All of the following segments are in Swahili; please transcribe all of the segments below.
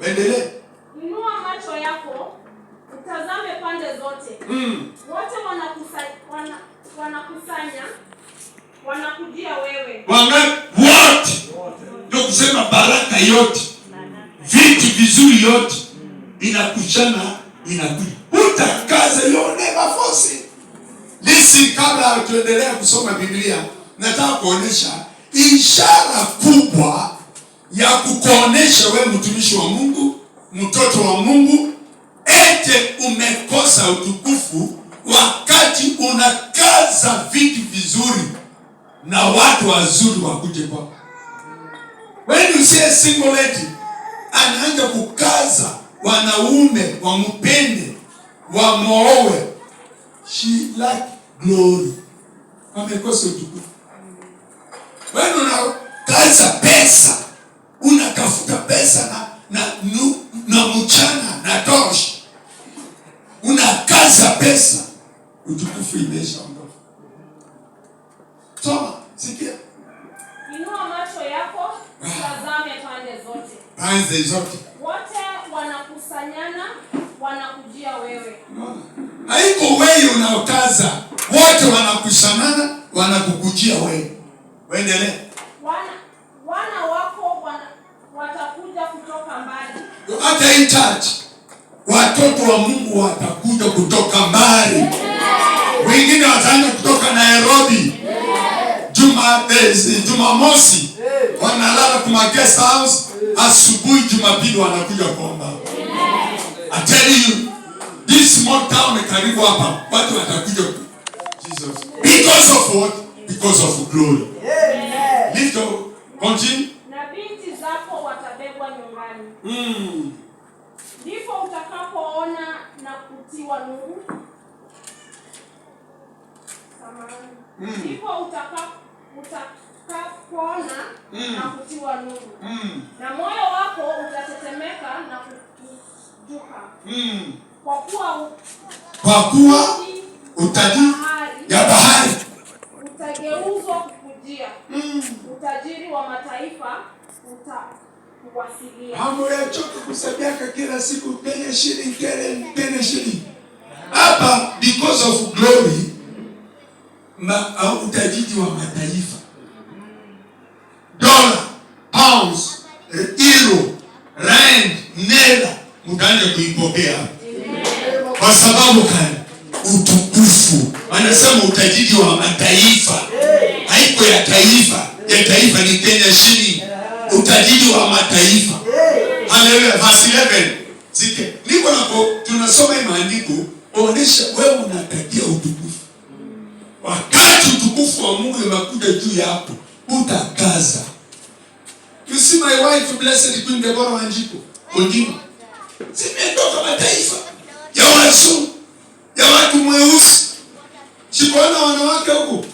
Endelee. Inua macho yako utazame pande zote. Wote wanakusanya, wanakujia wewe. Wangapi? Wote. Ndio kusema baraka yote, vitu vizuri yote inakushana, inakuja. Utakaze, you never force it. Listen, kabla tuendelea kusoma Biblia, nataka kuonesha ishara kubwa ya kukuonesha we mtumishi wa Mungu, mtoto wa Mungu, ete umekosa utukufu wakati unakaza vitu vizuri na watu wazuri wakuje kwako. When you see a single lady anaanza kukaza wanaume wampende, wamwoe, she lack glory, amekosa utukufu. Wewe unakaza pesa, unatafuta pesa na mchana na torch, unakaza pesa, utukufu imeshaondoka. Soma, sikia. Inua macho yako utazame pande zote. Pande zote. Wote wanakusanyana, wanakujia wewe. Unaona? Haiko wewe unaokaza, wote wanakusanana, wanakukujia wewe. Waendelee. Wana wako watakuja kutoka mbali. Hata hii church, watoto wa Mungu watakuja kutoka mbali. Wengine wataanza kutoka Nairobi. Jumamosi wanalala kuma guest house, asubuhi Jumapili wanakuja kuomba. I tell you, this small town karibu hapa, watu watakuja. Jesus. Because of what? Because of glory. Lift up. Continue. Na binti zako watabebwa nyumbani. Ndipo utakapoona na kutiwa nuru. Samahani. Ndipo utakapoona na kutiwa nuru. Na moyo wako utatetemeka na kukunjuka. Kwa kuwa Kwa kuwa utajiri bahari ya bahari utageuzwa kukujia. Utajiri wa mataifa utakuwasilia. Hamuyachoka kusabiaka kila siku Kenya shilling, Kenya, Kenya shilling. Hapa because of glory utajiri wa mataifa, dollar, pounds, euro, rand, naira, mtaanza kuipokea kwa sababu gani? Utukufu. Wanasema utajiri wa mataifa, haiko ya taifa. Ya taifa ni Kenya shilling. Utajiri wa mataifa. Haleluya. Verse 11. Sike. Niko nako tunasoma hii maandiko onesha wewe unatakia utukufu. Wakati utukufu wa Mungu umekuja juu yako, utakaza. You see my wife, Blessed Queen Deborah Wanjiku Ondima. Zimetoka mataifa ya wazungu, ya watu mweusi. Sikuona wanawake huko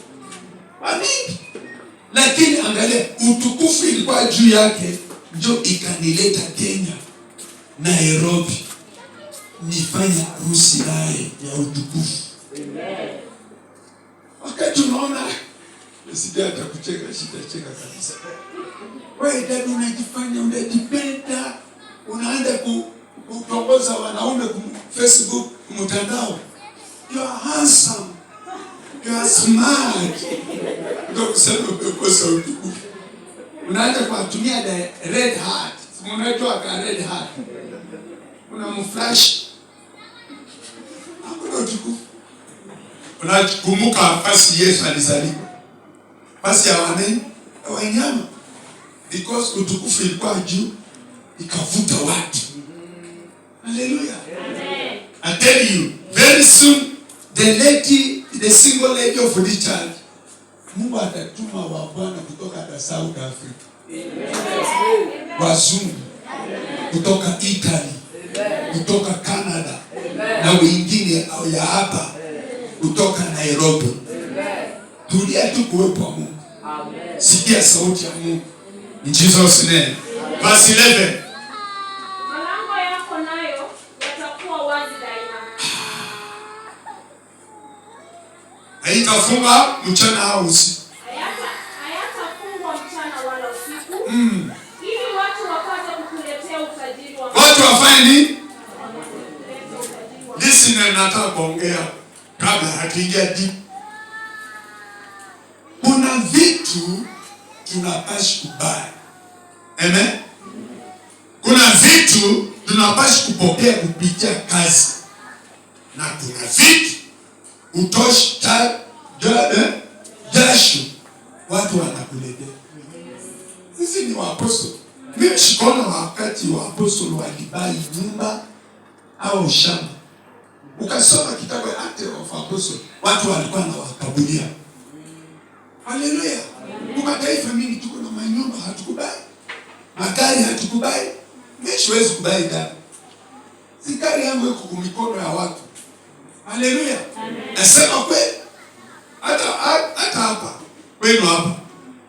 wamingi, lakini angalia utukufu ilikuwa juu yake, njo ikanileta Kenya, Nairobi, nifanye harusi naye ya utukufu. Wakati unaona sija atakucheka, sitacheka kabisa. Wewe dada, unajifanya unajipenda, unaanza kutongoza wanaume ku Facebook, mtandao. You are handsome, you are smart. Ndio kusema umekosa utukufu. Unaanza kuwatumia the red heart. Si unaitwa ka red heart. Unamflash. Hakuna utukufu. Unakumbuka fasi Yesu alizaliwa. Fasi ya wanani? Ya wanyama. Because utukufu ilikuwa juu ikavuta watu. Hallelujah. Amen. I tell you, very soon the lady, the single lady of the church, Mungu atatuma wa Bwana kutoka hata South Africa, wazungu kutoka Italy, kutoka Canada na wengine au ya hapa kutoka Nairobi. Tulia tu kuwepo wa Mungu. Sikia sauti ya Mungu. In Jesus' name. Verse 11. Malango yako nayo yatakuwa wazi daima. Haitafunga mchana au usiku. Hayatafungwa mchana wala usiku, ili watu wapate kukuletea utajiri wa Atafanya nini? Listen, nataka kuongea kabla hatuingia deep. Kuna vitu tunapashi kubali. Amen. Kuna vitu tunapashi kupokea kupitia kazi, na kuna vitu utoshi jasho, watu wanakuletea. Sisi ni waapostoli. Mimi shikona wakati wa apostoli walibai nyumba au shamba. Ukasoma kitabu ya Acts of Apostles, watu walikuwa na wakabulia. Haleluya. Kwa mataifa mingi tuko na manyumba hatukubali. Magari hatukubali. Mimi siwezi kubali gari. Si gari yangu iko kwa mikono ya watu. Haleluya. Nasema kweli. Hata hapa kwenu hapa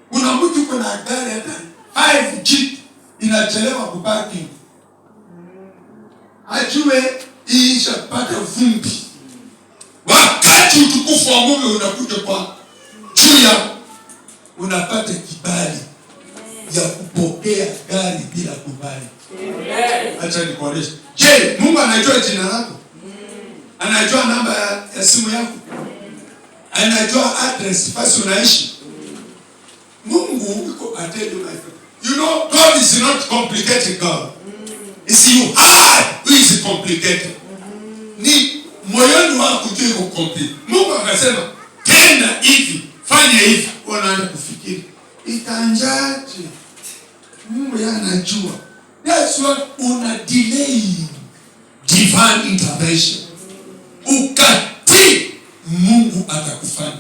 kuna mtu uko na gari hata 5G inachelewa kuparking, ajue ishapata vumbi. Wakati utukufu wa Mungu unakuja kwa juu ya, unapata kibali ya kupokea gari bila kubali. Acha nikuonyeshe. Je, Mungu anajua jina lako? Anajua namba ya simu yako? Anajua address fasi unaishi? Mungu iko, I tell you, my friend. You know, God is not complicated God. It's you heart who is complicated. Ni moyoni wako ndio iko complicated. Mungu akasema tenda hivi, fanya hivi. Unaanza kufikiri itanjaje? Mungu yeye anajua. That's why una delay divine intervention. Ukatii, Mungu atakufanya.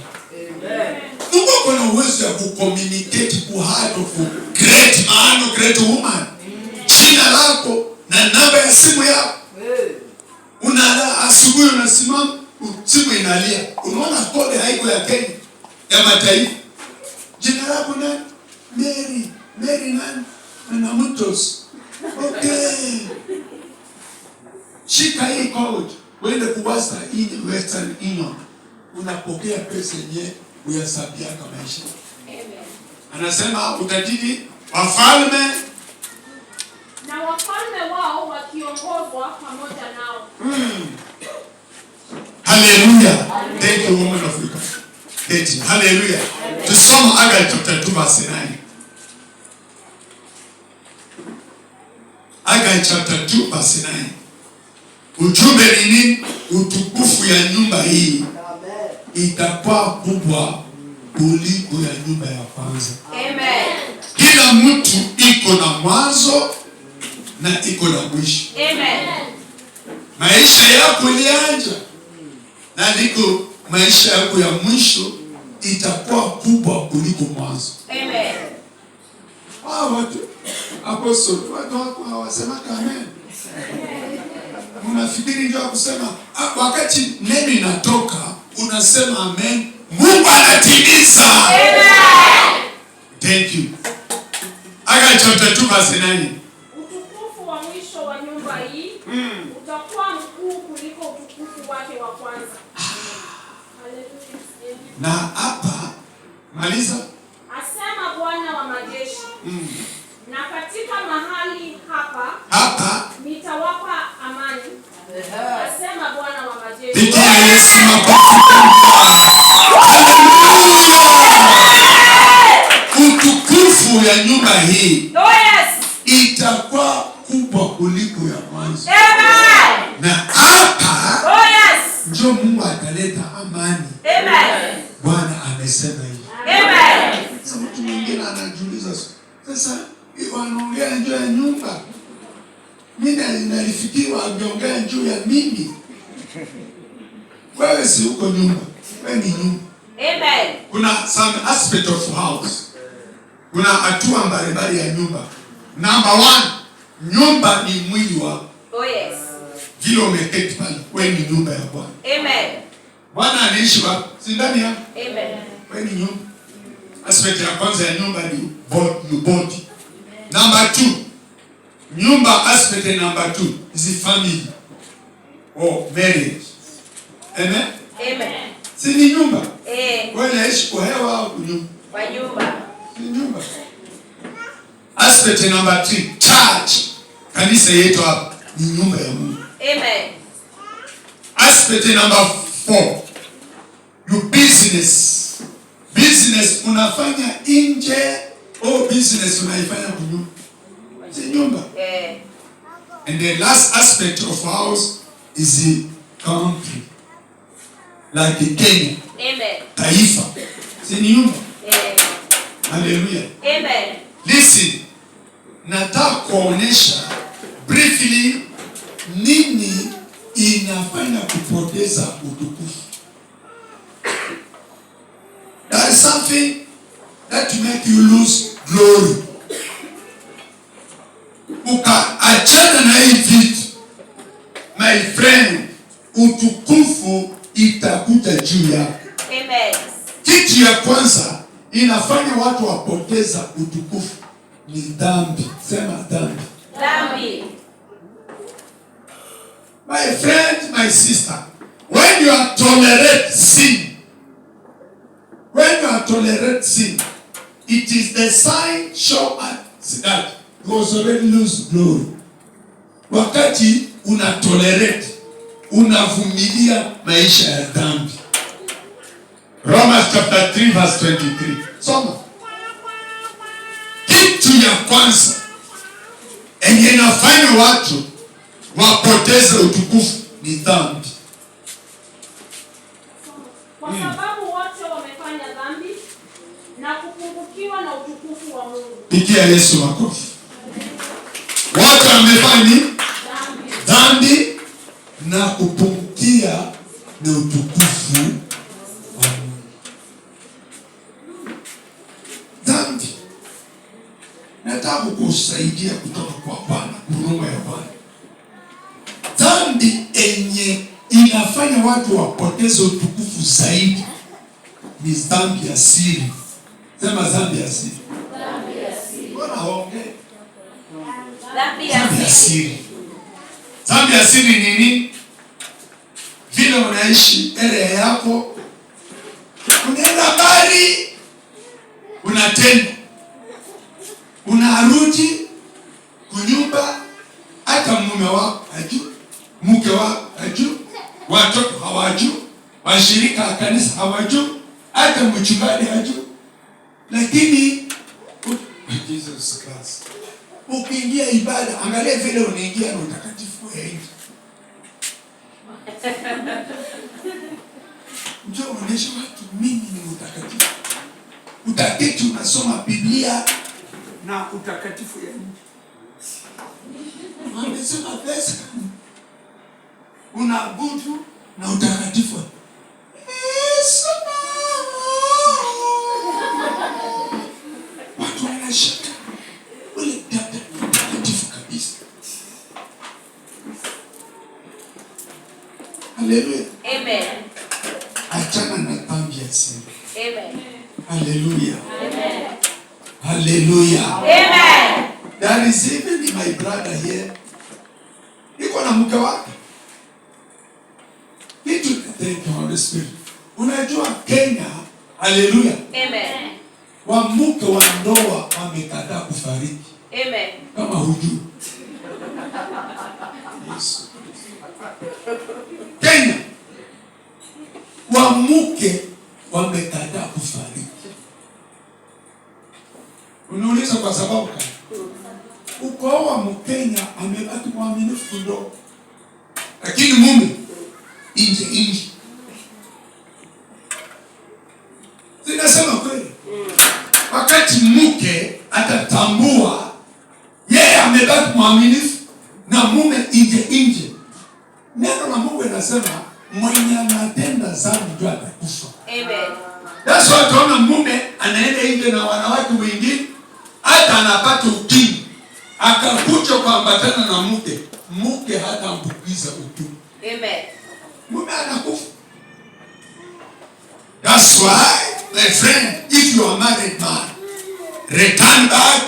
Mungu ako na uwezo ya kucommunicate ku heart of great man or great woman. Jina lako na namba ya simu yako. Unala asubuhi, unasimama, simu inalia. Unaona code haiko ya Kenya, ya mataifa. Jina lako nani? Mary. Mary nani? Na Mutos. Okay. Shika hii code. Uende kuwasa in Western Union. Unapokea pesa yenyewe uyasabiaka maisha. Anasema utajiri wafalme na wafalme wao wakiongozwa pamoja nao. Hallelujah. Thank you, woman of God. Thank you. Hallelujah. Tusome Haggai chapter 2 verse 9. Haggai chapter 2 verse 9. Ujumbe ni nini? Utukufu ya nyumba hii itakuwa kubwa kuliko ya nyumba ya kwanza. Amen. Kila mtu iko na mwanzo na iko na mwisho. Amen. Maisha yako ilianza na ndiko maisha yako ya mwisho itakuwa kubwa kuliko mwanzo. Amen. Hao watu apostle, watu wako hawasemaka amen. Mnafikiri ndio kusema wakati neno inatoka unasema amen, Mungu anatimiza. Amen. Thank you. Haggai chapter 2 verse 9. Utukufu wa mwisho wa nyumba hii utakuwa mkuu kuliko utukufu wake wa kwanza. Haleluya. Na hapa maliza. Asema Bwana wa majeshi. Na katika mahali hapa Hapa nitawapa amani. Asema Bwana wa majeshi. Pigia Yesu makofi. Haleluya. Utukufu ya nyumba hii Oh yes. itakuwa kubwa kuliko ya mwanzo. Amen. Na hapa Oh yes. ndio Mungu ataleta amani. Amen. Bwana amesema hivi. Amen. Sasa mtu mwingine anajiuliza, sasa wanaongea juu ya nyumba, mimi nalifikiri wangeongea juu ya mimi. Wewe si uko nyumba, wewe ni nyumba. Amen. Kuna some aspect of house, kuna hatua mbalimbali ya nyumba. Number one, nyumba ni mwili wako. Oh yes. Vile umeketi pale, wewe ni nyumba ya Bwana. Amen. Bwana anaishi wapi? Si ndani yako. Amen. Wewe ni nyumba. Aspect ya kwanza ya nyumba ni body. Number two, nyumba aspect number two is family or marriage. Amen. Amen. Si ni nyumba? Eh, Wewe unaishi kwa hewa au kwa nyumba? kwa nyumba. Ni nyumba. Aspect number 3, church. Kanisa yetu hapa Ni nyumba ya Mungu. Amen. Aspect number 4. Your business. Business unafanya nje au business unaifanya kunyumba? Si nyumba. Eh. And the last aspect of house is the country. Like Kenya, Amen. taifa. Si ni nyumba? Eh. Hallelujah. Amen. Listen, nataka kuonyesha briefly nini inafanya kupoteza utukufu. There is something that make you lose glory. Ukaachana na hii vitu, my friend, utukufu itakuja juu yako. Amen. Kitu ya kwanza inafanya watu wapoteza utukufu ni dhambi. Sema dhambi. Dhambi. My friend, my sister, when you are tolerate sin, when you are tolerate sin, it is the sign show us that you was already lose glory. Wakati una tolerate, unavumilia maisha ya dhambi. Romans chapter 3 verse 23. Soma. Kitu ya kwanza enye inafanya watu wapoteze utukufu ni dhambi. Kwa sababu wote wamefanya dhambi na kupungukiwa na utukufu wa Mungu. Pigia Yesu makofi. Wote wamefanya nini? Dhambi. Dhambi na kupungukia na utukufu wa Mungu. Dhambi. Nataka kukusaidia kutoka kwa Bwana, huruma ya Bwana. Dhambi enye inafanya watu wapoteze utukufu zaidi ni dhambi ya siri. Sema dhambi ya siri. Dhambi ya siri. Mbona haongei? Dhambi ya Dhambi ya siri. siri. Dhambi ya siri ni nini? Vile unaishi area yako, unaenda mbali, unatenda, unarudi kunyumba, hata mume wako hajui, mke wako hajui, watoto hawajui, washirika wa kanisa hawajui, hata mchungaji hajui, lakini Jesus Christ, ukiingia ibada, angalia vile unaingia na utakatifu wa nje. Njoo onyesha watu mimi ni mtakatifu. Utaketi unasoma Biblia na utakatifu ya nje. Amesema pesa. Unaabudu na utakatifu. Yesu. Watu wanashaka. Ule dada ni mtakatifu kabisa. Haleluya. Amen. Achana na dhambi ya siri. Amen. Haleluya. Amen. Haleluya. Amen. There is even my brother here. Iko na mke wake. Kitu, thank you Holy Spirit. Unajua Kenya, haleluya. Amen. Wa mke wa ndoa wamekataa kufariki. Amen. Kama hujui. Yesu. Kenya wa mke wamekataa kufariki. Unauliza kwa sababu gani? Ukoo wa Mkenya amebaki mwaminifu ndoa, lakini mume nje nje. Zinasema kweli. Wakati mke atatambua yeye amebaki mwaminifu na mume nje nje, neno la Mungu linasema mwenye anatenda dhambi ndio atakufa. Amen. That's why tunaona mume anaenda nje na wanawake wengine, hata anapata ukimwi, akakuja kuambatana na mke, mke hataambukiza ukimwi. Amen. Mume anakufa. That's why, my friend, if you are married man, return back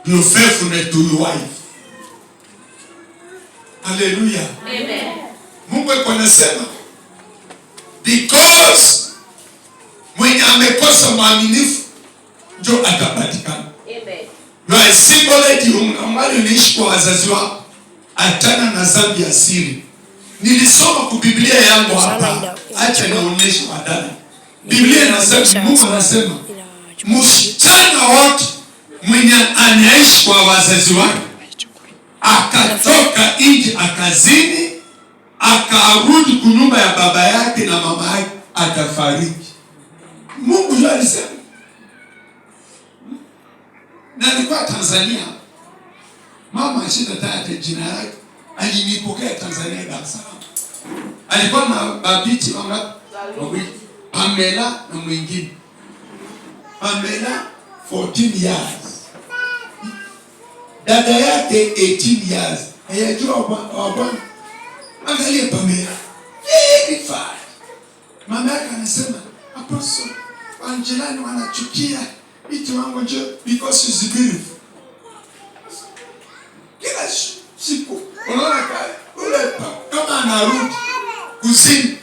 your faithfulness to your wife. Hallelujah. Amen. Mungu alikuwa anasema because mwenye amekosa mwaminifu ndio atapatikana. Amen. You are a single lady, ungali unaishi kwa wazazi wako. Achana na dhambi ya siri. Nilisoma kwa Biblia yangu Sala hapa. Acha nionyeshe wadada. Biblia inasema, Mungu anasema msichana wote mwenye anaishi kwa wazazi wake akatoka nje akazini akarudi kunyumba ya baba yake na mama yake atafariki. Mungu ndio alisema. Na alikuwa Tanzania, mama ashindataja jina yake, alinipokea Tanzania, Dar es Salaam. Alikuwa na babiti wangapi? Wawili, Pamela na mwingine. Pamela 14 years, dada yake 18 years. Hayajua wa bwana. Angalia Pamela, very fine. Mama yake anasema, "Apostle, wanjirani wanachukia iti wangu njo because she's beautiful." Kila siku unaona ule kama anarudi kuzini,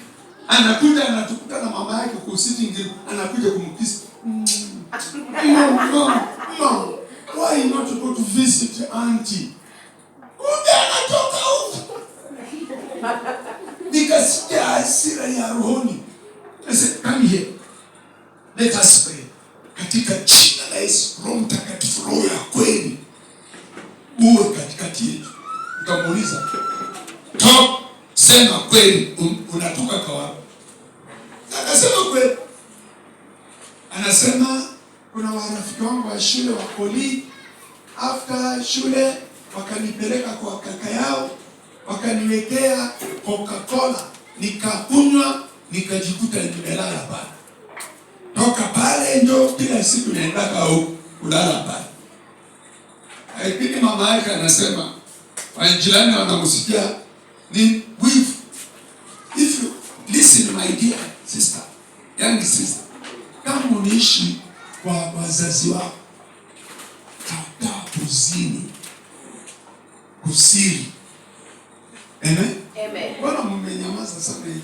anakuja anatukuta na mama yake ku sitting room, anakuja kumkiss. Mom, mom, mom, why not go to visit auntie?" Kumbe anatoka huko. Nikasikia hasira ya rohoni. I said, "Come here. Let us pray. Katika jina la Yesu, Roho Mtakatifu, Roho ya kweli uwe katikati yetu." Nikamuuliza, "Talk, sema kweli, unatoka kwa wapi?" Akasema kweli. Anasema kuna warafiki wangu wa shule wa colleague, after shule wakanipeleka kwa kaka yao, wakaniwekea Coca-Cola, nikakunywa, nikajikuta nimelala pale. Toka pale ndo kila siku naendaka huko kulala pale. Lakini mama yake anasema wajirani wanamsikia ni wivu. If you listen, my dear sister, young sister, kama uniishi kwa wazazi wako, kataa kuzini, kusiri. Amen. Amen. Mbona mmenyamaza sana hivi?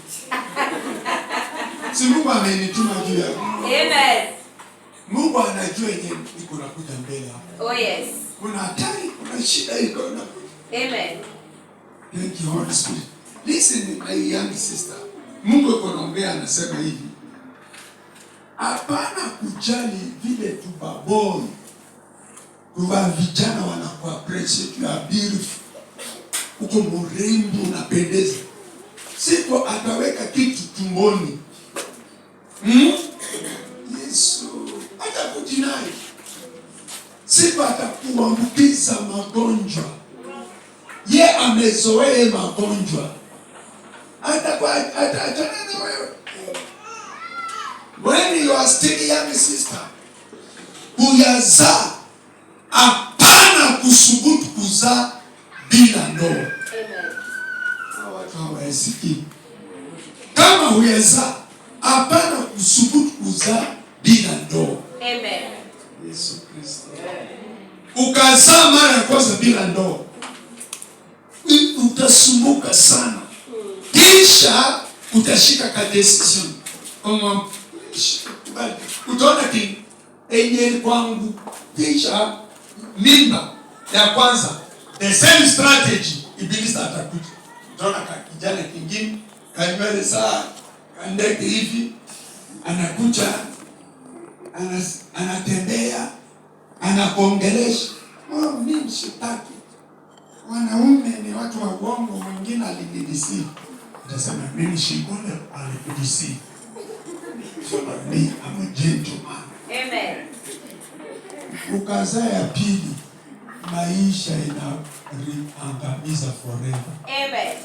Si Mungu amenituma juu yako. Amen. Mungu anajua yenye iko nakuja mbele hapo. Oh yes. Kuna hatari, kuna shida iko inakuja. Amen. Thank you, Holy Spirit. Listen, my young sister. Mungu yuko naongea, anasema hivi. Hapana kujali vile tu baboy. Kwa vijana wanakuwa appreciate, you are beautiful. Uko mrembo, unapendeza. Siku ataweka kitu tumboni. Yesu atakudeny. Siku atakuambukiza magonjwa. Ye amezoea magonjwa. Atakuwa ataachana na wewe. When you are still young sister, kuyazaa, hapana kusubutu kuzaa bila ndoa. Amen. Hawa watu hawasikii. Kama huyazaa, hapana kusubutu kuzaa bila ndoa. Amen. Yesu Kristo. Ukazaa mara ya kwanza bila ndoa, utasumbuka sana, kisha utashika ka decision kama kubali, utaona ki enye kwangu, kisha mimba ya kwanza, the same strategy, ibilisi atakuja. Utaona ka kijana kingine kanywele saa kandege hivi, anakuja anatembea, anakuongelesha. "Oh, mimi sitaki wanaume, ni watu wa uongo. Mwingine alinideceive." Atasema mimi shikole alikudeceive. Sema me, I'm a gentleman. Amen. Ukazaa ya pili, maisha inaangamiza forever. Amen.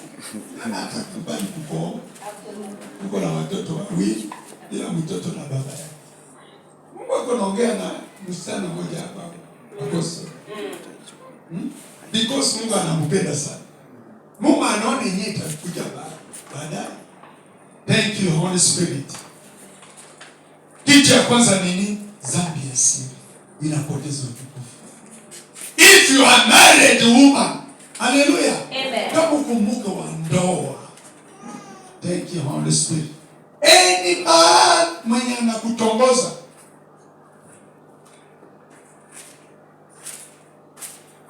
Na atakubali kukuoa. Absolutely. Uko na watoto wawili, ila mtoto na baba yake. Mungu ako naongea na msichana mmoja hapa, Apostle. Because Mungu anampenda sana. Mungu anaona yenyewe itakuja baadaye. Thank you, Holy Spirit. Kitu ya kwanza nini? Dhambi ya siri inapoteza utukufu. If you are married woman, hallelujah. Amen. Kama uko mke wa ndoa. Thank you, Holy Spirit. Any man mwenye anakutongoza,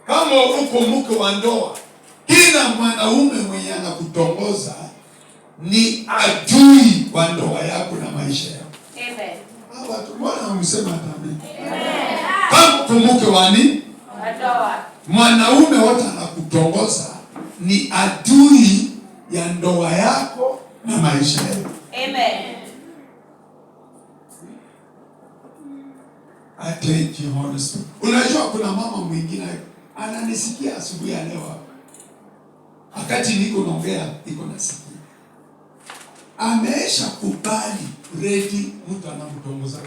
kama uko mke wa ndoa, Kila mwanaume mwenye anakutongoza ni adui wa ndoa yako na maisha yako. Amen. Hawa watu mbona msema hata amen? Kama kumbuke wani? Ndoa. Mwanaume wote anakutongoza ni adui ya ndoa yako na maisha yako. Amen. I thank you, Holy Spirit. Unajua kuna mama mwingine ananisikia asubuhi ya leo hapa. Wakati niko naongea, niko nasikia. Ameisha kubali ready mtu anamtongoza.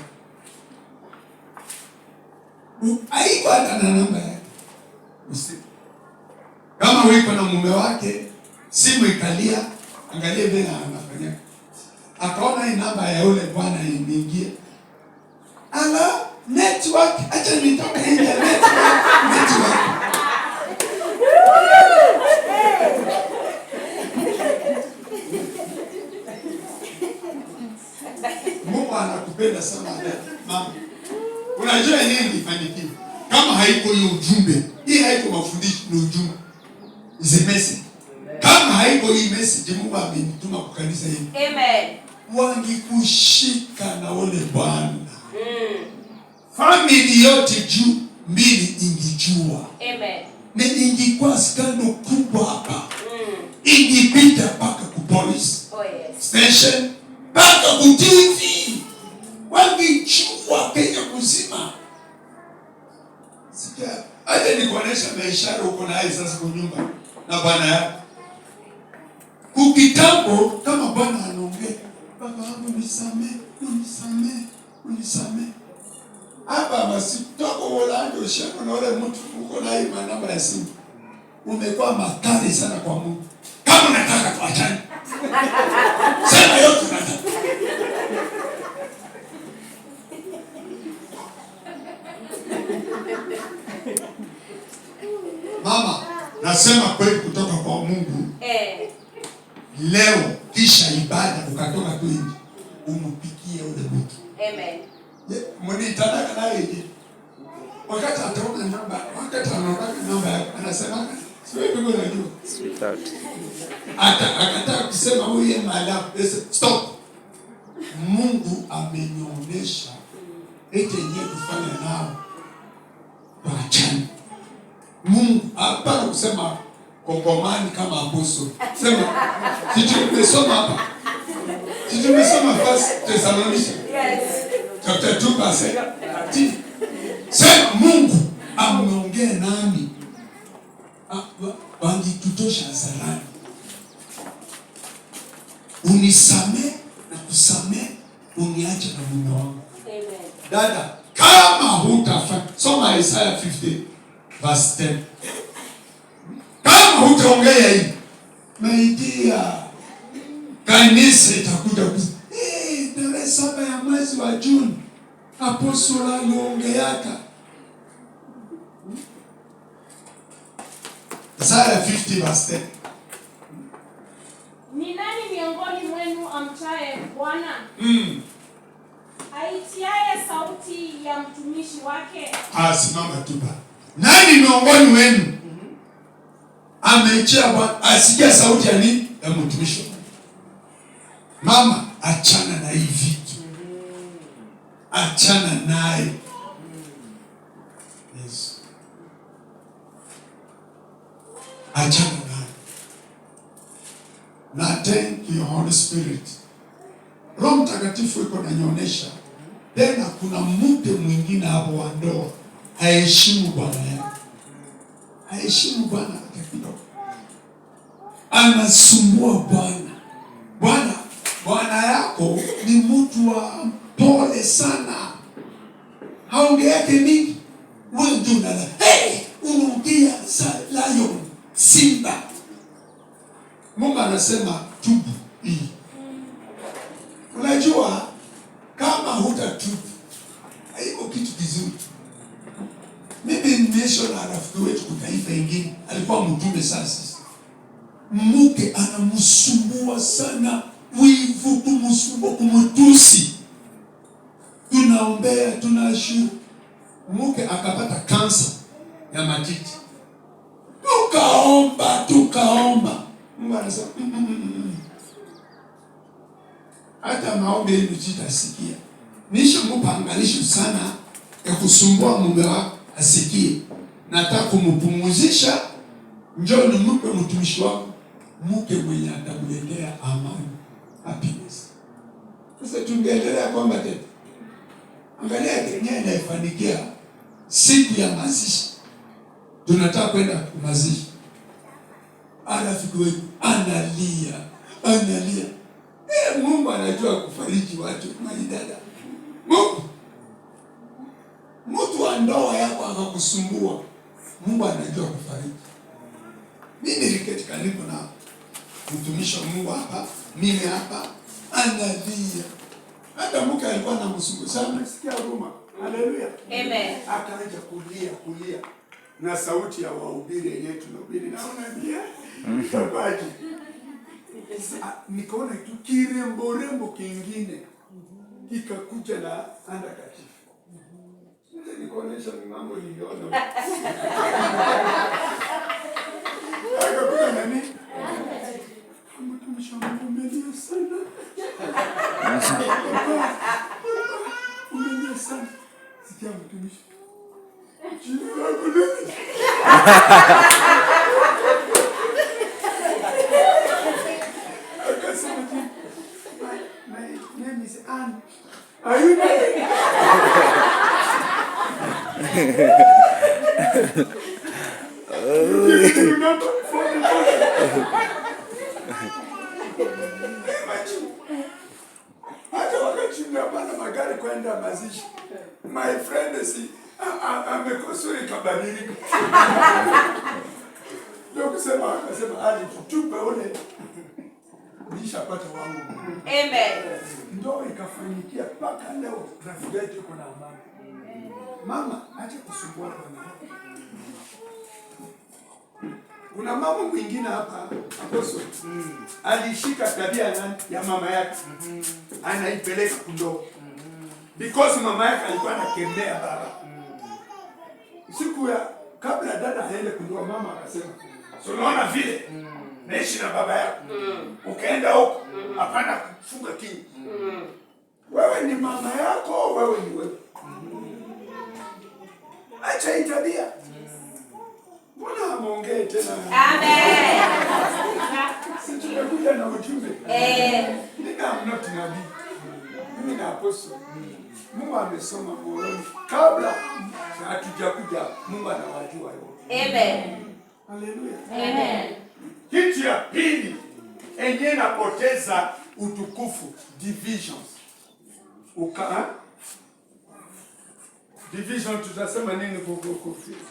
Haiko hata na namba yake. Usiku. Kama wiko na mume wake, simu ikalia, angalie vile anafanya. Akaona hii namba ya yule bwana imeingia. Ala, network, acha nitoke nje, network, network. Mungu anakupenda sana mama. Unajua nini ifanikiwe? Kama haiko hiyo ujumbe, hii haiko mafundisho, ni ujumbe. Is a message. Kama haiko hii message Mungu amenituma kwa kanisa hili. Amen. Wangekushika na ule bwana. Family yote juu mbili ingijua. Amen. Na ingikuwa skando kubwa hapa. Ingipita mpaka ku police. Oh yes. Station mpaka ku TV. Wangejua Kenya mzima. Sikia, acha nikuonesha maisha uko naye sasa kwa nyumba na bwana yako. Kukitambo kama bwana anaongea, baba wangu nisamee, unisamee, unisamee. Hapa basi toko Holanda ushako na ule mtu uko naye namba ya simu. Umekuwa makali sana kwa Mungu. Kama unataka tuachane. Sema yote unataka. Mama, nasema kweli kutoka kwa Mungu. Leo kisha ibada ukatoka tu nje, umpikie ule mtu. Amen. Mnitanaka naye je? Wakati ataona namba, wakati anaona namba yako, anasema sio hivi unajua. Sweetheart. Ata akataka kusema huyu yeye malafu. Stop. Mungu amenionyesha eti yenyewe kufanya nao. Tuachane. Mungu hapana kusema kongomani kama apostle. Sema sisi tumesoma hapa. Sisi tumesoma First Thessalonians. Yes. Chapter 2 verse 13. Sema Mungu ameongea nami. Wangitutosha hadharani. Unisamee na kusamee, uniache na mume wangu. Amen. Dada, kama hutafanya, soma Isaiah 50 verse 10. Kama hutaongea hivi, my dear, kanisa itakuja kusema, tarehe 7 ya mwezi wa Juni, apostle aliongeaka. Isaiah 50 verse 10. Ni nani miongoni mwenu amchaye Bwana? Aitiaye sauti ya mtumishi wake? Asimama tu pale. Nani miongoni mwenu ameitia Bwana asikia sauti ya nini? Ya mtumishi wake. Mama, achana na hii vitu. Achana naye. Yesu. Achana naye. Na thank you Holy Spirit. Roho Mtakatifu iko nanionyesha. Tena kuna mke mwingine hapo wa ndoa haheshimu bwana yake. Haheshimu bwana hata kidogo. Anasumbua bwana. Bwana yako ni mtu wa pole sana. Haongei yake mingi. Wewe ndio unala. Hey, unaongea sa lion, simba. Mungu anasema tubu hii. Unajua kama hutatubu haiko kitu kizuri. Mimi nimeishi na rafiki wetu kwa taifa ingine, alikuwa mtume sasa. Mke anamsumbua sana, wivu kumsumbua, kumtusi. Tunaombea, tunashukuru. Mke akapata kansa ya matiti. Tukaomba, Mkaomba. Mungu anasema Hata maombi yenu sitasikia. Nishamupa angalisho sana ya kusumbua mume wako asikie. Nataka kumpumuzisha, njoo nimpe mtumishi wako mke mwenye atakuletea amani, happiness. Sasa tungeendelea kwamba tena, angalia Kenya inaifanikia siku ya mazishi, tunataka kwenda mazishi, rafiki wetu analia analia. Mungu anajua kufariji watu maidada. Mungu mtu wa ndoa yako akakusumbua, Mungu anajua kufariji. Mimi niliketi karibu na mtumishi wa Mungu hapa, mimi hapa, analia. Hata mke alikuwa anamsumbua sana, sikia huruma. Haleluya. Amen. Akaanza kulia kulia na sauti ya wahubiri yenyewe tunahubiri, naona nia itakuwaje? Nikaona tu kirembo rembo kingine kikakuja na handkerchief. Sasa nikaonyesha mambo niliona. Akakuja nani? Mtumishi wa Mungu, umelia sana. Umelia sana. Sikia mtumishi. Jina lako nani? Akasema, my name is Ann. Are you married? You remember? Phone, phone. Imagine. Hata wakati mnapanda magari kwenda mazishi, my friend si amekosuri kabadilika. Ndio kusema akasema ali tutupe ule nishapata wangu. Amen. Ndoa ikafanyikia mpaka leo rafiki yetu yuko na amani. Mama, acha kusumbua bwana. Kuna mama mwingine hapa Apostle. Alishika tabia ya mama yake. Anaipeleka kundoa. Because mama yake alikuwa anakemea baba. Siku ya kabla dada aende kundoa, mama akasema, "So unaona vile naishi na baba yako. Ukaenda huko hapana kufunga kinywa. Wewe ni mama yako, wewe ni wewe. Acha hii tabia." Mbona hamuongei tena? Amen. Si tumekuja na ujumbe. Mimi am not nabii. Mimi na apostle. Mungu amesoma moyoni. Kabla hatujakuja, Mungu anawajua wote. Amen. Haleluya. Amen. Kitu ya pili enye napoteza utukufu, divisions. Uka, division tutasema nini kwa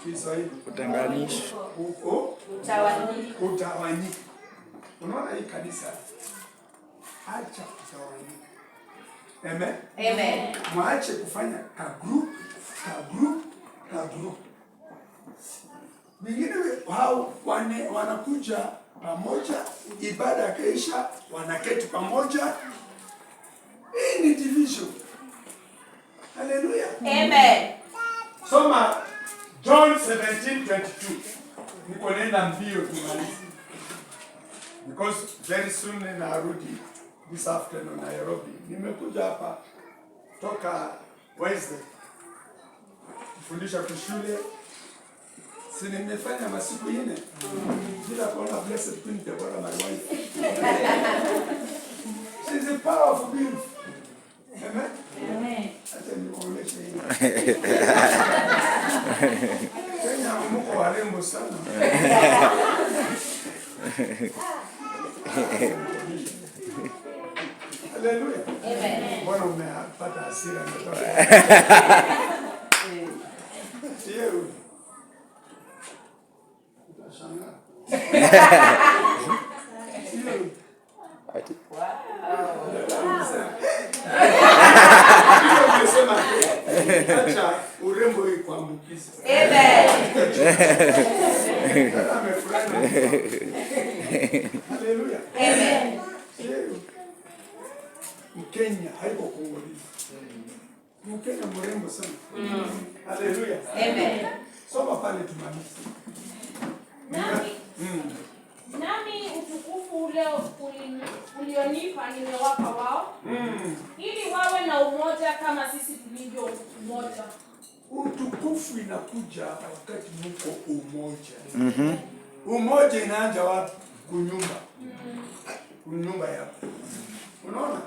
Kiswahili? Kutenganisha. Uko Utawanyika. Utawanyika. Unaona hii kanisa, acha kutawanyika. Amen. Amen. Mwache kufanya ka group, ka group, ka group. Wengine hao wanakuja pamoja, ibada kaisha, wanaketi pamoja. Hii ni division. Haleluya. Amen. Soma John 17:22. Niko nenda mbio tumalize. Because very soon narudi this afternoon Nairobi. Nimekuja hapa toka Wednesday kufundisha kwa shule. Si nimefanya masiku 4 bila kuona Blessed Queen Deborah, my wife. She's a powerful beauty. Amen. Amen. Acha niwaonyeshe hii. Kenya mko warembo sana. Haleluya. Amen. Mbona umepata hasira? Sio. Utashangaa. Sio. Wow. Umesema acha urembo hii kuambukiza. Amen. Amefurahi. Haleluya. Amen. Sio. Mkenya haiko Kongolese. Mkenya mrembo sana. Haleluya. Amen. Soma pale tumalize. Nami, nimewapa wao, ili wawe na umoja kama sisi tulivyo umoja. Utukufu inakuja wakati muko umoja. Umoja inaanza wapi? Kunyumba. Kunyumba yako. Unaona?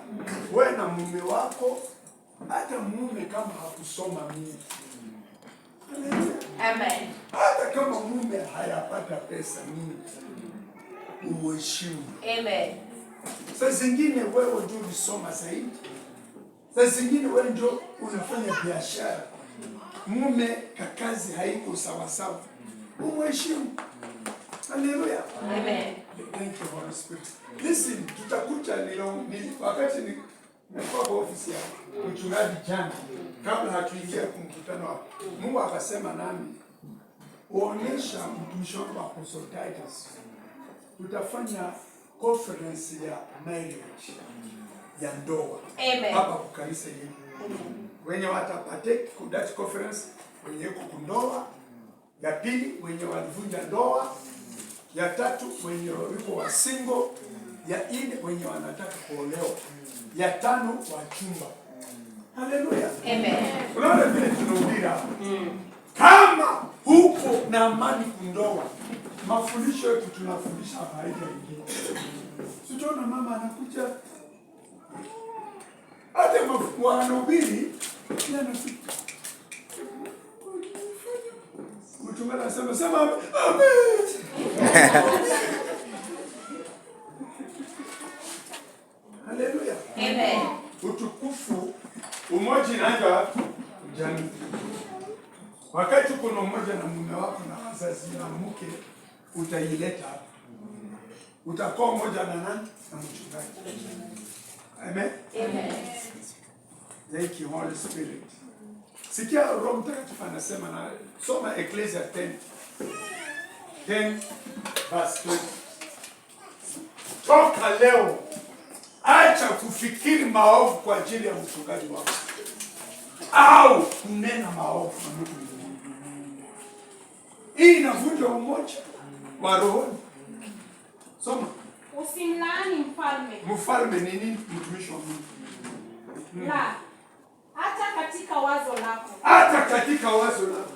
Wewe na mume wako, hata mume kama hakusoma mingi. Haleluya. Amen. Hata kama mume hayapata pesa mingi, umuheshimu. Amen. Saa zingine wewe ndio ulisoma zaidi, saa zingine wewe ndio unafanya biashara, mume kakazi haiko sawasawa, umuheshimu. Haleluya. Amen. Thank you, Holy Spirit. Listen, tutakuja wakati nilikuwa kwa ofisi ya mchungaji jana, kabla hatuingia kwa mkutano hapo, Mungu akasema nami, uonyesha mtumishi wangu Apostle Titus, tutafanya conference ya marriage, ya ndoa. Amen. Hapa kwa kanisa hili. Wenye watapartake ku that conference, wenye yuko kundoa, ya pili wenye walivunja ndoa, ya tatu wenye yuko wa single, ya nne wenye wanataka kuolewa, ya tano wachumba. Haleluya. Amen. Unaona vile tunahubiri hapa. Kama huko na amani kundoa, mafundisho yetu tunafundisha hapa haitaingia. Sitaona mama anakuja hata wanahubiri pia anafika. Mchungaji anasema sema amen. Haleluya. Amen. Utukufu, umoja inaanza wapi? Jamii. Wakati kuna umoja na mume wako na wazazi na mke, utaileta hapa. Utakuwa umoja na nani? Na mchungaji. Amen. Amen. Thank you, Holy Spirit. Sikia Roho Mtakatifu anasema na soma Ecclesia 10. 10 verse 20. Toka leo acha kufikiri maovu kwa ajili ya mchungaji wako au kunena maovu na mtu mwingine. Hii inavunja umoja wa rohoni. Soma. Usimlaani mfalme. Mfalme ni nini? Mtumishi wa Mungu. La, hata katika wazo lako. Hata katika wazo lako.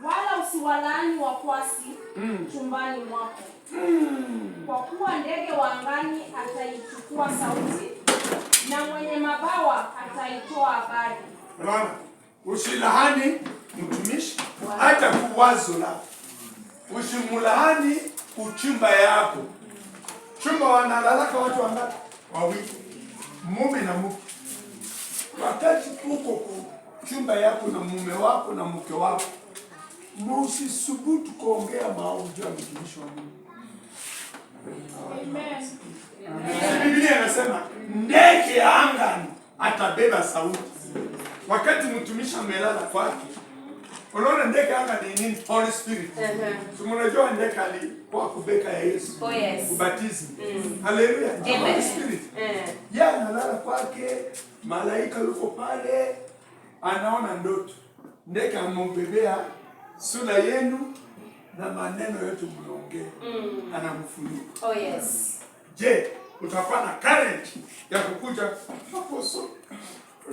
Wala usiwalaani wakwasi chumbani mwako. Kwa kuwa ndege wa angani ataichukua sauti, na mwenye mabawa ataitoa habari. Unaona? Usilaani mtumishi hata kwa wazo lako. Usimlaani uchumba yako. Chumba wanalalaka watu wangapi? Wawili. Mume na mke. Wakati uko chumba yako na mume wako na mke wako, msisubutu kuongea maovu juu ya mtumishi wa Mungu. Amen. Biblia inasema ndege ya angani atabeba sauti. Wakati mtumishi amelala kwake, unaona ndege anga ni nini? Holy Spirit. So mnajua ndege alikuwa kubeka ya Yesu. Oh, yes. Ubatizo. Haleluya. Amen. Holy Spirit. Yeye analala kwake, malaika yuko pale, anaona ndoto. Ndege amembebea sura yenu na maneno yote mliongea. Anamfunika. Oh, yes. Je, utakuwa na courage ya kukuja hapo so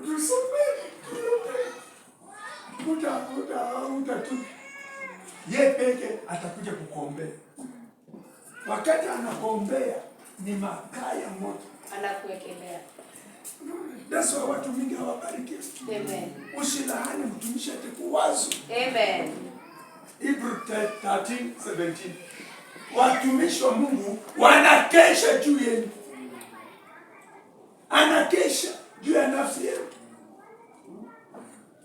tusome uta tu ye peke atakuja kukuombea. Wakati anakuombea ni makaa ya moto. Anakuwekelea. That's why watu mingi hawabarikiwi. Amen. Usilaani mtumishi atakuwazo. Amen. Hebrew 13:17. Watumishi wa Mungu wanakesha juu yenu. Anakesha juu ya nafsi yenu.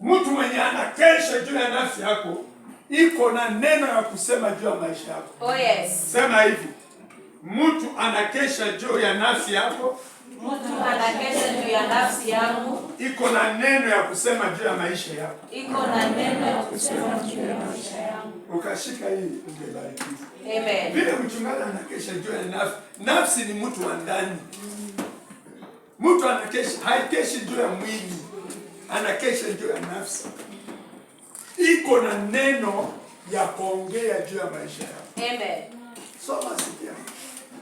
Mtu mwenye anakesha juu ya nafsi yako iko na neno ya kusema juu ya maisha yako. Oh, yes. Sema hivi. Mtu anakesha juu ya nafsi yako, Mtu anakesha juu ya nafsi yangu, iko na neno ya kusema juu ya maisha yako. iko na neno ya kusema juu ya maisha yangu. Ukashika hii ungebarikiwa. Amen. Vile mchungaji anakesha juu ya nafsi, nafsi ni mtu wa ndani. Mtu anakesha, haikeshi juu ya mwili, anakesha juu ya nafsi. Iko na neno ya kuongea juu ya maisha yako. Amen. Soma sikia.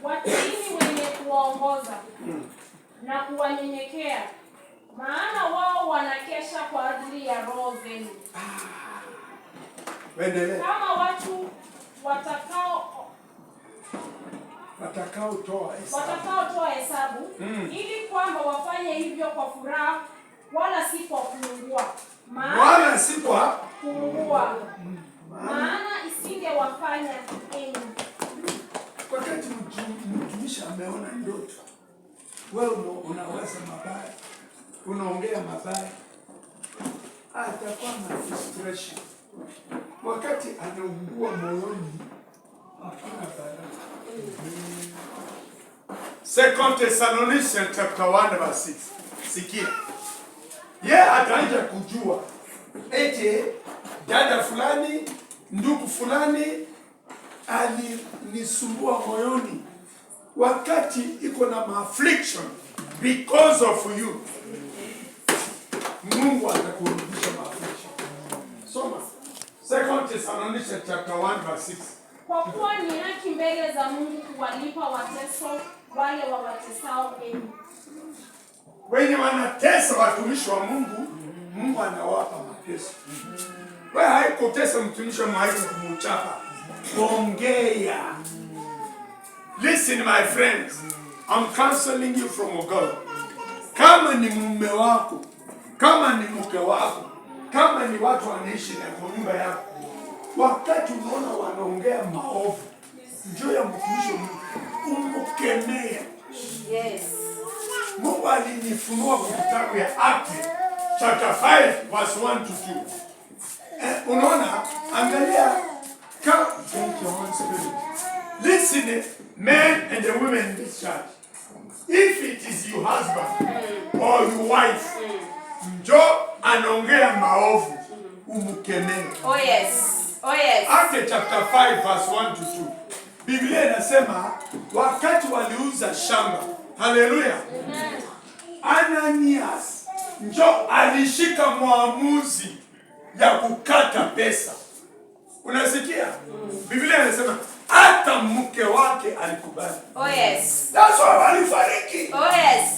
Watiini wenye kuwaongoza na kuwanyenyekea, maana wao wanakesha kwa ajili ya roho zenu, Endelea. Kama watu watakao Watakaotoa hesabu. Watakaotoa hesabu, ili kwamba wafanye hivyo kwa furaha, wala si kwa kuungua, maana Wala si kwa kuungua, maana isingewafaa enyi. Wakati mtumishi ameona ndoto, wewe unawaza mabaya, unaongea mabaya, atakuwa na frustration. Wakati anaugua moyoni, hakuna baraka. Second Thessalonians chapter 1 verse 6. Sikia. Ye ataanza kujua eti dada fulani, ndugu fulani alinisumbua moyoni wakati iko na affliction because of you. Mungu atakurudisha affliction. Soma. Second Thessalonians chapter 1 verse 6. Kwa kuwa ni haki mbele za Mungu kuwalipa mateso wale wawatesao enyi. Wenye wanatesa watumishi wa Mungu, Mungu anawapa mateso. Wewe haikutesa mtumishi wa Mungu, haikumuchapa. Ongea. Listen, my friends, I'm counseling you from God. Kama ni mume wako, kama ni mke wako, kama ni watu wanaishi na kwa nyumba yako, wakati unaona wanaongea maovu juu ya mtumishi wa Mungu, umkemee. Mungu alinifunua kwa kitabu ya Acts chapter 5 verse 1 to 2. Eh, unaona, angalia kama. Thank you, Holy Spirit. Listen, men and the women in this church. If it is your husband or your wife, njo anaongea maovu, umkemee. Oh yes. Oh yes. Acts chapter 5 verse 1 to 2. Biblia inasema wakati waliuza shamba, haleluya, Ananias njo alishika mwamuzi ya kukata pesa. Unasikia? Biblia inasema hata mke wake alikubali. Oh yes. That's why walifariki. Oh yes.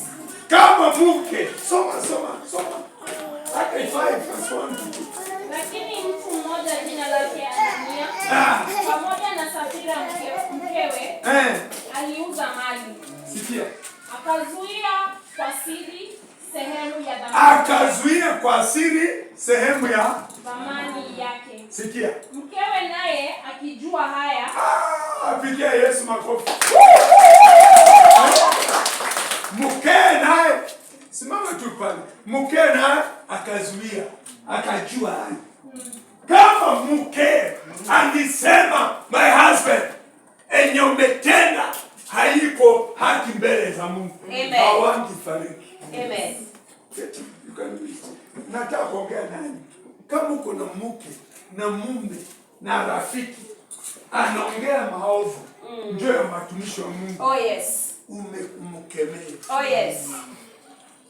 Kama mke, soma, soma, soma. Acts 5 verse 1 to 2. Lakini mtu mmoja jina lake Anania pamoja na Safira mkewe aliuza mali, Sikia. Akazuia kwa siri sehemu ya thamani, Akazuia kwa siri sehemu ya thamani yake. Sikia. Mkewe naye akijua haya, Ah, pigia Yesu makofi. Mke naye, simama tu pale. Mke naye akazuia, akajua haya. Kama mke alisema, "My husband, enye umetenda haiko haki mbele za Mungu," Amen. hawangefariki. Amen. You can do it. Nataka kuongea nani? Kama uko na mke na mume na rafiki anaongea maovu njoo ya matumishi wa Mungu, Oh yes. umemkemea. Oh yes.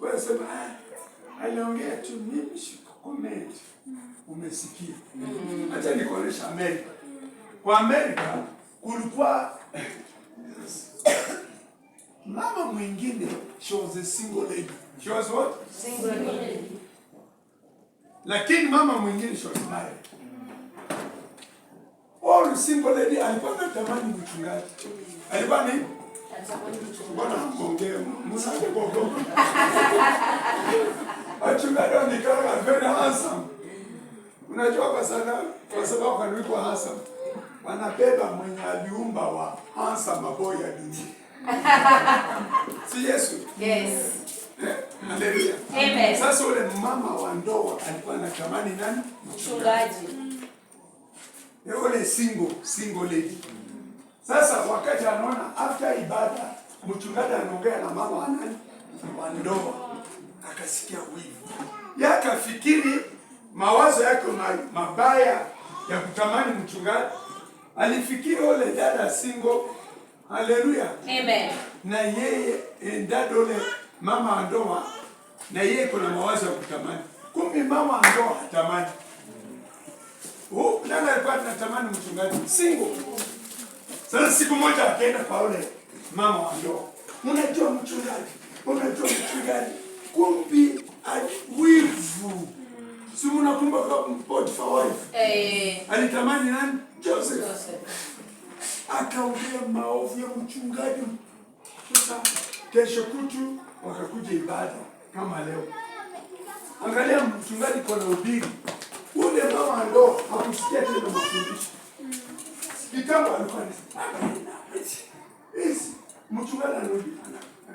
Wewe sema, "Ah, aliongea tu, mimi sikucomment." Umesikia? Acha nikuonyesha Amerika. Kwa Amerika kulikuwa mama mwingine, she was a single lady. She was what? Single lady. Lakini mama mwingine, she was married. All single lady alikuwa anatamani mchungaji. Alikuwa ni Mbona hamongee? Msante kuogopa. Wachungaji wanaonekana very handsome. Unajua kwa sababu wanaitwa handsome. Wanabeba mwenye aliumba wa handsome boy ya dunia. Si Yesu? Yes. Eh, haleluya. Amen. Sasa ule mama wa ndoa alikuwa anatamani nani? Mchungaji. Yule single lady. Sasa wakati anaona after ibada mchungaji anaongea na mama wa nani? Wa ndoa. Akasikia wivu. Yakafikiri mawazo yake mabaya ya kutamani mchungaji. Alifikiri ule dada single. Haleluya. Amen. Na yeye dada ule mama wa ndoa na yeye kuna mawazo ya kutamani. Kumbe mama wa ndoa hatamani. Oh, nani alikuwa anatamani mchungaji? Single. Sasa siku moja akaenda kwa ule Mama wa ndoa, unajua mchungaji, unajua mchungaji, kumbi wivu. Si mnakumbuka Potiphar wife? Eh. Alitamani nani? Joseph. Joseph. Akaongea maovu ya mchungaji. Sasa kesho kutu wakakuja ibada kama leo. Angalia mchungaji kwa ubiri. Ule mama wa ndoa hakusikia tena mafundisho. Kitambo alikuwa anasema, hizi mchungaji anarudi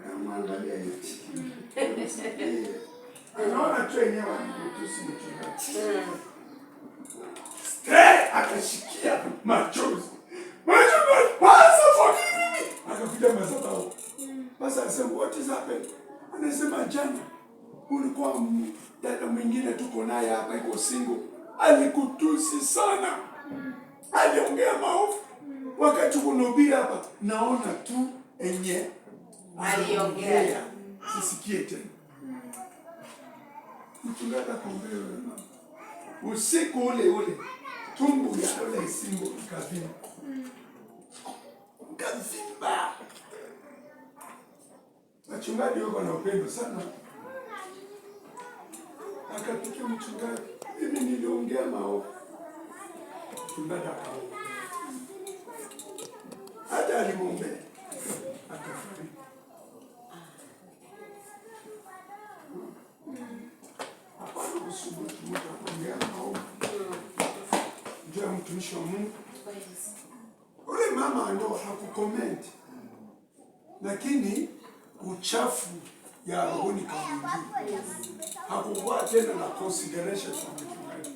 anamwangalia hivi. Anaona tu yenyewe anamtusi mchungaji. Straight akashikia machozi. Mchungaji, pastor forgive me. Akakuja madhabahu. Basi akasema, what is happened? Anasema jana ulikuwa dada mwingine tuko naye hapa iko single. Alikutusi sana. Aliongea maovu. Wakati kunahubiri hapa naona tu enye Aliongea. Sisikie tena. Mchungaji akaombea yule mama. Usiku ule ule tumbo ya ule single ikavimba. Ikavimba. Wachungaji wako na upendo sana. Akapikia mchungaji, mimi niliongea maovu. Mchungaji akaomba. Hata alimwombea akafariki. Hapana kusubutu mtu akaongea maovu. Njoo ya mtumishi wa Mungu. Ule mama ndo hakucomment, lakini uchafu ya rohoni kamwingia. Hakukuwa tena na consideration kwa mchungaji.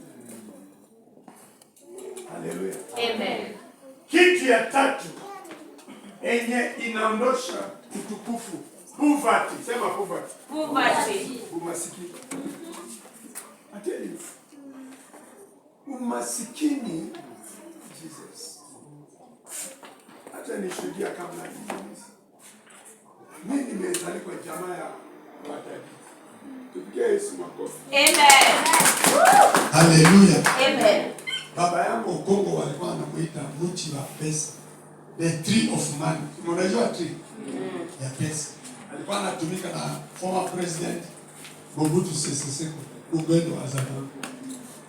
Haleluya. Amen. Kitu ya tatu enye inaondosha utukufu, poverty. Sema poverty. Poverty. Umasikini. I tell you, umasikini. Jesus, acha nishuhudia kabla nimalize. Mimi nimezaliwa jamaa ya watajiri. Tupigie Yesu makofi. Amen. Haleluya. Amen. Baba yangu Kongo walikuwa wanamuita mti wa pesa, the tree of money. Unajua tree ya pesa. Alikuwa anatumika na former president Mobutu Sese Seko Ugendo wa zamani.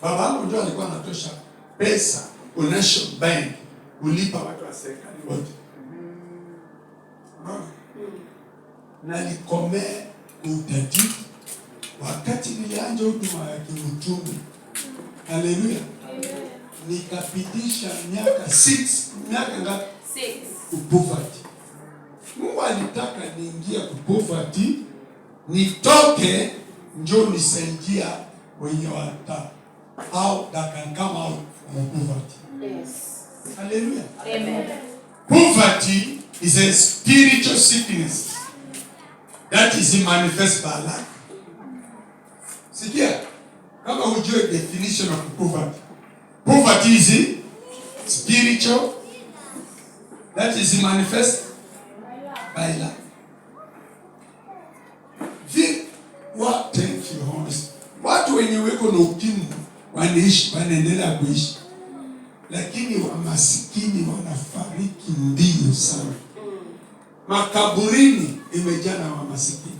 Baba yangu ndio alikuwa anatosha pesa kwa National Bank kulipa watu wa serikali wote. Unaona? Na nilikomea utajiri wakati nilianza huduma ya kiuchumi. Haleluya. Nikapitisha miaka 6, miaka ngapi? 6. Kupoverty. Mungu alitaka niingie kupoverty, nitoke njo nisaidia wenye wata au that can come out from poverty. Yes. Hallelujah. Amen. Poverty is a spiritual sickness that is manifest by lack. Sikia, kama hujue definition of poverty. Poverty is spiritual that is manifest by lack. Thank you, Holy Spirit. Watu wenye weko na ukimwi wanaishi, wanaendelea kuishi, lakini wamasikini wanafariki mbio sana. Makaburini imejaa na wamasikini.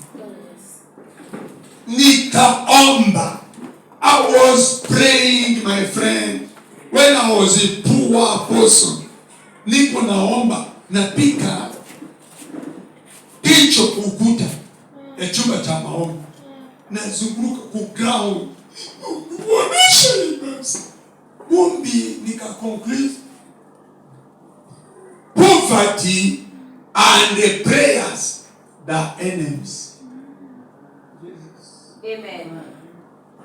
Nikaomba. I was praying, my friend, when I was a poor person. Niko naomba, napika kichwa ukuta ya chumba cha maombi, nazunguruka ku ground, Mungu basi. Kumbi nika conclude poverty and the prayers the enemies. Amen.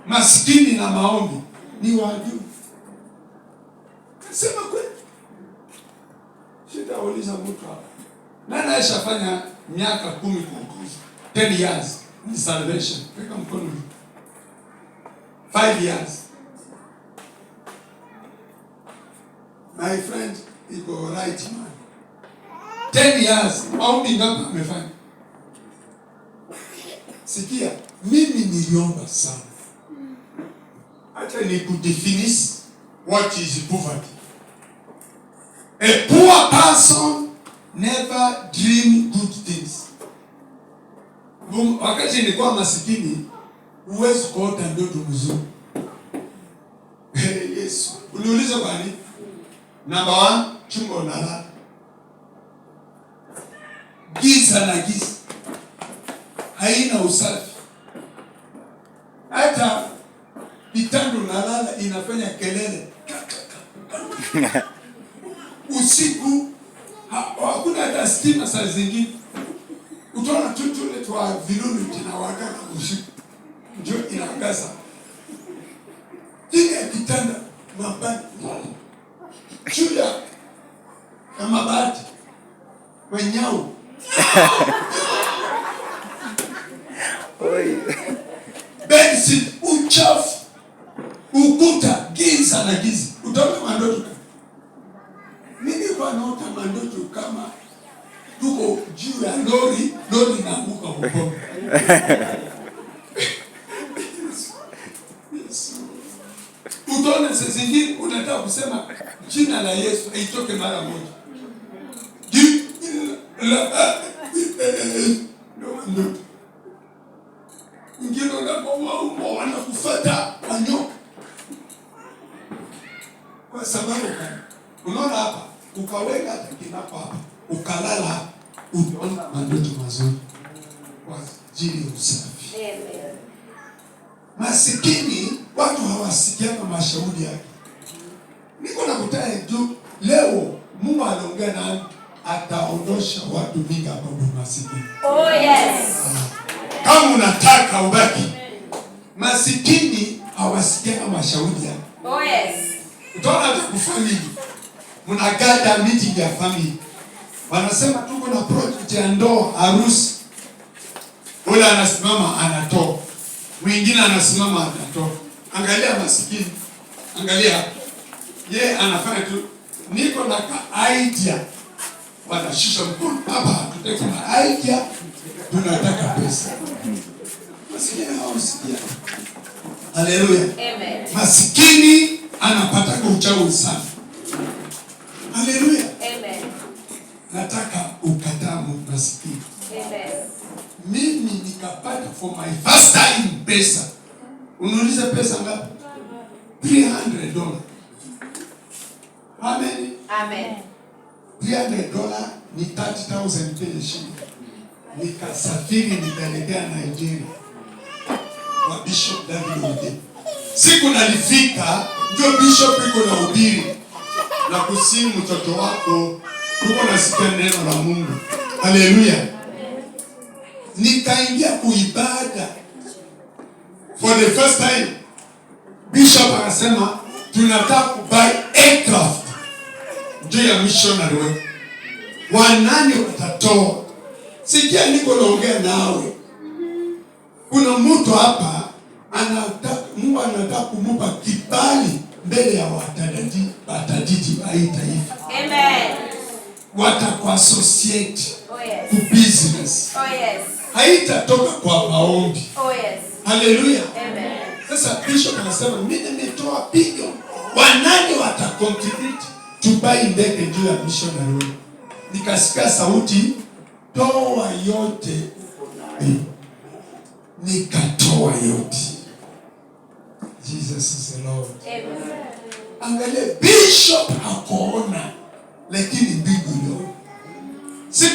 Maskini na maombi ni waadui. Sema kweli. Sitauliza mtu hapa. Nani aishafanya miaka 10 kuokoza? 10 years ni salvation. Weka mkono juu. 5 years. My friend, iko right man. 10 years, maombi ngapi amefanya? Sikia, mimi niliomba sana. Acha nikudefinish what is poverty. A poor person never dream Dream good things. Wakati nilikuwa masikini, huwezi kuota ndoto mzuri. Hey, Yesu. Uliuliza kwa nini? Number one, chumba unalala. Giza na giza. Haina usafi. Hata kitanda unalala inafanya kelele. Usiku hakuna hata stima saa zingine. Utaona tu tule twa vilulu tunawaka usiku. Ndio inaangaza. Chini ya kitanda mabati. Juu ya mabati wenyau. Bedsheet uchafu. Ukuta giza na giza. Utaona mandoto. Mimi kwa naota mandoto kama tuko juu ya lori, lori inaanguka huko. Yesu. Utaona saa zingine unataka kusema jina la Yesu haitoke mara moja. Jina la ndio mandoto. Wengine unapowauma wanakufuata wanyoka. Kwa sababu gani? Unaona hapa, ukaweka hata kinako hapa, ukalala hapa, utaona mandoto mazuri kwa ajili ya usafi. Amen. Masikini watu hawasikiana mashauri yake. Niko nakutana juu leo Mungu aliongea na ataondosha watu mingi ambao ni masikini. Oh yes. Kama unataka ubaki masikini hawasikiana mashauri yake. Oh yes. Utaona hata kwa family mnagada meeting ya family, wanasema tuko na project ya ndoa, harusi. Ule anasimama anatoa, mwingine anasimama anatoa. Angalia masikini, angalia ye anafanya tu, niko na ka idea, wanashusha mkono hapa, hatutaki na idea, tunataka pesa. Masikini hawasikia. Haleluya. Amen. Masikini anapata uchawi sana. Haleluya. Amen. Nataka ukataa masikini. Amen. Mimi nikapata for my first time pesa. Unauliza pesa ngapi? $300. How many? Amen. $300 ni 30,000 Kenya shilling. Nikasafiri nikaelekea Nigeria kwa Bishop David Oyedepo. Siku nalifika ndio bishop iko na hubiri na kusimu mtoto wako, tuko nasikia neno la Mungu. Haleluya. Nikaingia kuibada for the first time. Bishop akasema tunataka kubuy aircraft juu ya missionary wetu. Wanani watatoa? Sikia niko naongea nawe. Kuna mtu hapa anataka, Mungu anataka kumupa kibali mbele ya watajiji wa hii taifa. Amen. Watakuassociate Oh yes. ku business. Oh yes. Haitatoka kwa maombi. Oh yes. Haleluya. Amen. Sasa bishop anasema mimi nimetoa bilioni, wanani watacontribute to buy ndege juu ya missionary wetu? Nikasikia sauti, toa yote uko nayo. Nikatoa yote. Jesus is the Lord. Amen. Angalia, bishop hakuona, lakini mbingu iliona. Siku